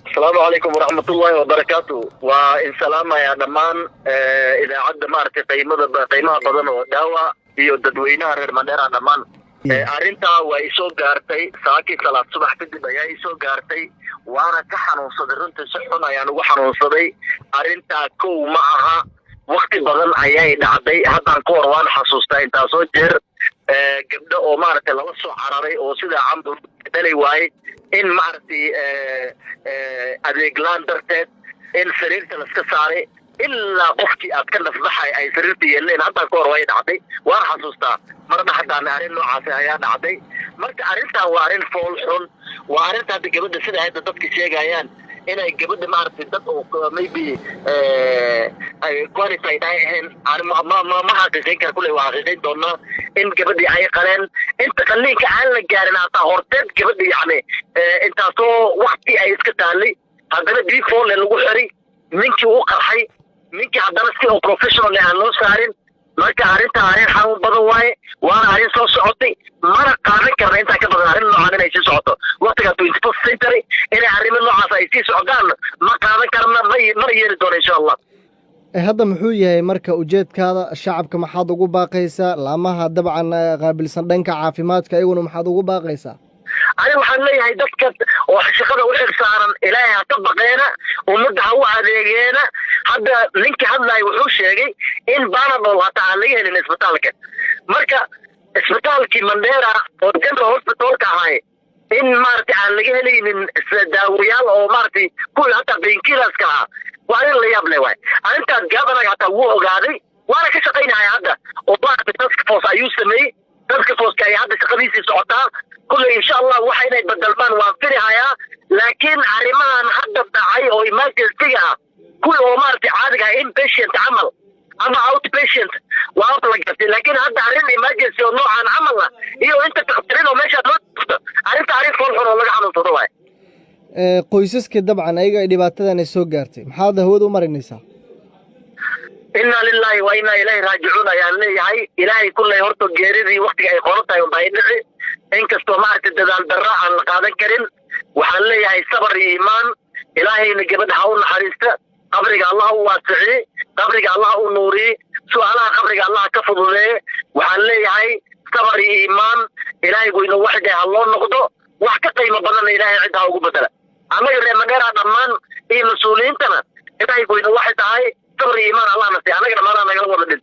Asalaamu calaykum waraxmatullaahi wabarakaatu. Waa in salaamayaa dhammaan idaacadda, maaragtay, qiimada qiimaha badan oo Daawa iyo dadweynaha reer Mandheera dhammaan. Arrintaa waa isoo gaartay saakii, salaad subax kadib ayaa isoo gaartay, waana ka xanuunsaday. Runtii si xun ayaan ugu xanuunsaday. Arrintaa kow ma aha, wakti badan ayay dhacday. Haddaan ka hor waan xasuustaa intaasoo jeer gabdho oo, maaragtay, lala soo cararay oo sidaa cambu dhalay waaye, in, maaragtay, adeeglaan darteed in sariirta laska saaray ilaa qofkii aad ka nafbaxay ay sariirta yeeleen. Haddaan ka hor way dhacday, waan xasuustaa. Mar dhaxdaana arrin noocaasi ayaa dhacday. Marka arrintan waa arrin fool xun. Waa arrinta hadda gabadha, sida hadda dadka sheegayaan, inay gabadha, maaragtay, dad oo maybe ay qualified ay ahayn. Ma xaqiiqin kara, kulley waa xaqiiqin doonaa in gabadhii ay qaleen. Inta qalliinka aan la gaarin hataa horteed gabadhi, yacni, intaasoo wakti ay iska taallay, haddana d folle lagu xiray, ninkii uu qarxay, ninkii haddana si oo professional aan loo saarin. Marka arrinta arrin xanuun badan waaye, waana arrin soo socotay. Mana qaadan karna intaa ka badan arrin noocan inay sii socoto. Waqtiga 21st century inay arrimo noocaas ay sii socdaan ma qaadan karna, ma mana yeeli doono, insha Allah. Hadda muxuu yahay marka ujeedkaada? Shacabka maxaad ugu baaqaysaa? Laamaha dabcan qaabilsan dhanka caafimaadka iyaguna maxaad ugu baaqaysaa? Ani waxaan leeyahay dadka oo shaqada u xil saaran, Ilaahay ha ka baqeena, ummadda ha u adeegeena. Hadda ninkii hadlaaya wuxuu sheegay in Panadol hataa aan laga helin isbitaalka. Marka isbitaalkii Mandera oo general hospitalka ahay in, maaragtay, aan laga helaynin daawayaal oo, maaragtay, kuwii hataa painkillerska ahaa, waa arrin la yaab leh waay. Arrintaas governorka hataa wuu ogaaday, waana ka shaqaynaya hadda oo, maaragtay, task force ayuu sameeyey. Task forceka ayaa hadda shaqadiisii socotaa. Kulley, insha Allah, waxa inay bedelmaan waan filihayaa, laakiin arrimahan hadda dhacay oo emergency-ga ah, kuwii oo, maaragtay, caadiga ah, inpatient camal ama outpatient, waa la gartay, laakiin hadda arrin emergency oo noocan camal ah iyo inta takhtarin oo meeshaad loo joogto, arrinta arrin fool xun oo laga xanuunsado waay. Qoysaska dabcan ayaga ay dhibaatadan ay soo gaartay, maxaad hawada u marinaysaa? Inna lillahi wa inna ilayhi raajicuun ayaan leeyahay. Ilaahay kulley horta geeridii waktiga ay qoran tahay unbay dhici, inkastoo, maaragtay, dadaal darra aan la qaadan karin. Waxaan leeyahay sabar iyo iimaan. Ilaahayna gabadha ha u naxariista, qabriga Allah u waasiciye, qabriga Allah u nuuriye, su-aalaha qabriga Allah ka fududeeye. Waxaan leeyahay sabar iyo iimaan. Ilaahay weyno waxda ha loo noqdo, wax ka qiimo badanna Ilaahay cidda ha ugu bedela. Annaga reer Mandheera dhammaan iyo mas-uuliyiintana, Ilaahay weyno waxay tahay sabar iyo iimaan Allah na siiya. Annaga dhammaanaa nagala wada dhin.